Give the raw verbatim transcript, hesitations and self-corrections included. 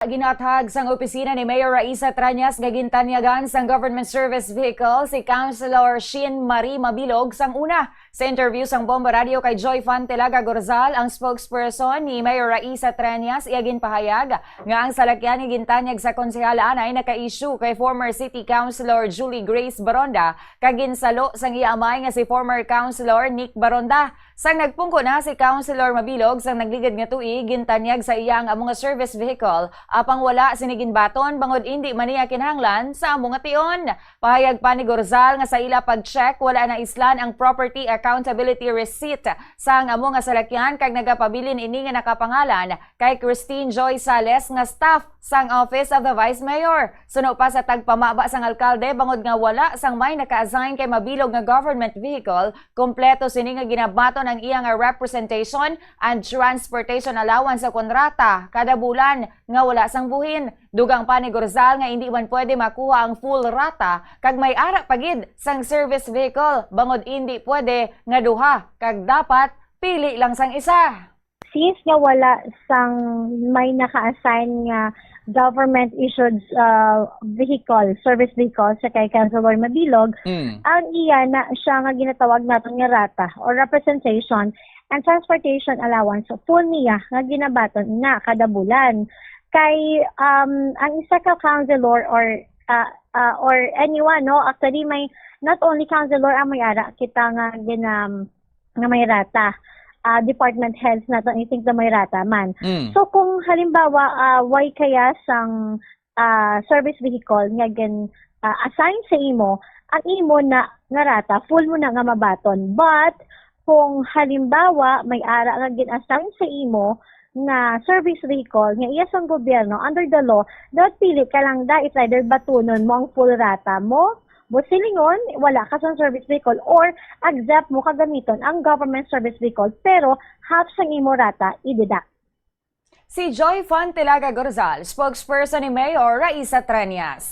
Ginathag sang opisina ni Mayor Raisa Trañas nga gintanyagan sang government service vehicle si Councilor Shin Marie Mabilog sang una. Sa interview sang Bombo Radio kay Joy Fan Telaga Gorzal, ang spokesperson ni Mayor Raisa Trañas, iya ginpahayag nga ang salakyan nga gintanyag sa konsehal anay naka-issue kay former City Councilor Julie Grace Baronda kag ginsalo sang iya amay nga si former Councilor Nick Baronda. Sang nagpungko na si Councilor Mabilog sang nagligad nga tuig, gintanyag sa iya ang amo nga service vehicle, apang wala sini ginbaton bangod indi man niya kinahanglan sa amo nga tion. Pahayag pa ni Gorzal nga sa ila pag-check, wala naislan ang property accountability receipt sang amo nga salakyan kag nagapabilin ini nga nakapangalan kay Christine Joy Sales nga staff sang Office of the Vice Mayor. Suno pa sa tagpamaba sang alkalde, bangod nga wala sang may naka-assign kay Mabilog nga government vehicle, kompleto sini nga ginabaton ang iya nga representation and transportation allowance sa kontrata kada bulan nga wala sang buhin. Dugang pa ni Gorzal nga indi man pwede makuha ang full rata kag may ara pa gid sang service vehicle, bangod indi pwede nga duha kag dapat pili lang sang isa. Since nga wala sang may naka-assign nga government-issued, ah, vehicle, service vehicle sa kay Councilor Mabilog, Mm. ang iya na siya nga ginatawag naton nga rata or representation and transportation allowance, full niya nga ginabaton na kada bulan. Kay, um, ang isa ka councilor or, ah, ah, or anyone, no, actually, may, not only councilor ang may ara, kita nga gin-, um, nga may rata, ah, department heads naton, I think na may rata man. Mm. So, kung halimbawa, ah, way kaya sang, ah, service vehicle nga gin, ah, assign sa imo, ang imo na nga rata, full mo na nga mabaton. But, kung halimbawa, may ara nga gin-assign sa imo nga service vehicle nga iya sang gobyerno, under the law, dapat pili ka lang da, it's either batunon mo ang full rata mo, busilingon, wala ka sang service vehicle, or exempt mo kag gamiton ang government service vehicle, pero half sang imo rata i-deduct. Si Joy Fan Telaga Gorzal, spokesperson ni Mayor Raisa Treñas.